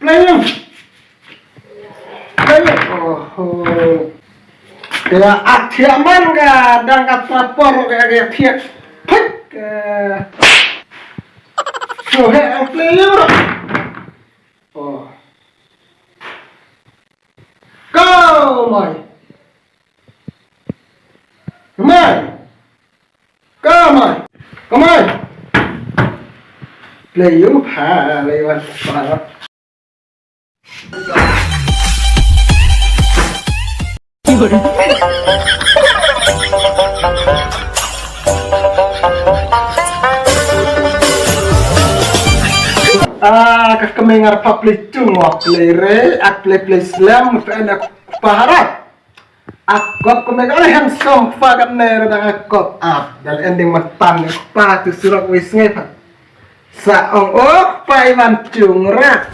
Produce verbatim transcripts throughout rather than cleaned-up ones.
Ayo. Ayo. Oho. Ka ak thiah man ka dang ka trapor ka ka thiah. Phik. Ka. So he ang play you. Oh. Ka mai. Ka mai. Ka mai. Ka mai. Play you pha, play one pha. Ah, ka kemeng ar pha play chung wa play re, ak play play slam, pha na paharat. Ak kop ko me ka le handsome kpa kat ne ra dang ak kop. Ah, dal ending matan kpa tu surok wis ngai pa. Sa ong oh kpa Iwan chung ra.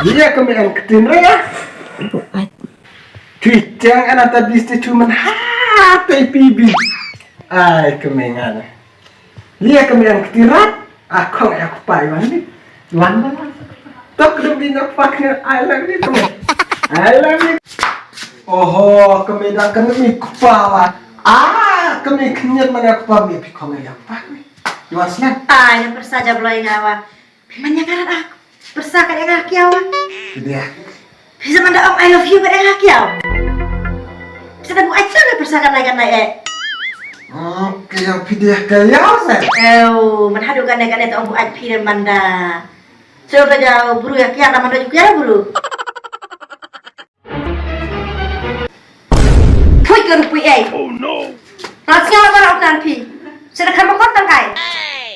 Dia ko me an ketin ra. Tui chang ana ta bis tu chuman ha te pi bi. Ai ko me ngana. Lia ka mian ktirat, a khong ya kpa Iwan ni. Iwan ba. Tok dum bi nok pak ni, I love you, kami. I love you. Oho, kami da kami kpa wa. Ah, kami knyet mana kpa mi pi khong ya kpa mi. Iwan slam. Ai, na persa ja bloi ngawa. Phi man ïa ka rat ah. Pyrsa ka ïa nga kiaw. Phi dei. Phi sa man da ong I love you ka ïa nga kiaw. Phi sa da buaid sha nga pyrsa ka nai ka nai eh. Oh, ka ïa phi dei ka ïa sa. Ew, man haduh ka nai ka nai ta ong buaid phi dei man da. Sha ka ja bru ïa kiaw da man da ju kiaw bru. Phuit ka ruh pui ei. Oh no. Rat sngew la ka rau kan phi. Sa da kham kor tang kai.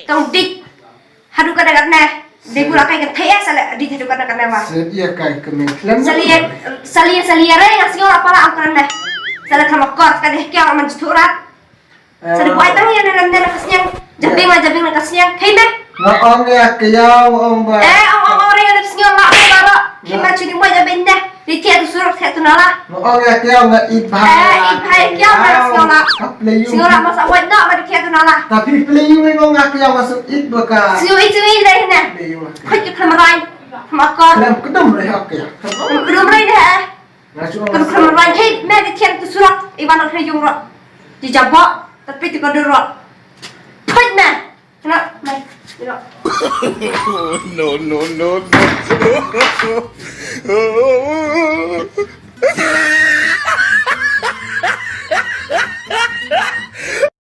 Tang dik. Haduh ka da kat neh. Dei ku la kai kan thei eh sa la dik haduh ka da kat neh wa. Sa ïa kai ka meng khlem. Sa ïa, sa ïa, sa ïa re nga sngew la pala au kan neh. Sa da kham kor ka dei kiaw man jithu rat. Sa da buaid tang ïa na na ka sniang. Jabing la jabing na ka sniang. Thei meh. Nga ong ïa ka ïa ong ba. Eh, ong ong ong re na sniang la ong ba ro. Ki ma chuni mo jabing deh. Di thiah tu surok thiah tu nala. Nga ong ïa ka ïa nga ip bha. Eh, ip bha ïa ka ïa na sniang la. Sniang la ma sa buaid na ma di thiah tu nala. Tapi play you ong ïa ka ïa nga su ip ba ka. Sniang ip sniang ip deh na. Play you. Khoi ki kham rai. Kham akor. Kham kdum rai ha ka ïa. Kham kdum rai deh. Ka dukhan rai hei me de thiang tu surat Iwan ot hei yung rot. Di jabok tapi tu ka dur rot. Hei me. Kena me. Ino. No, no, no, no.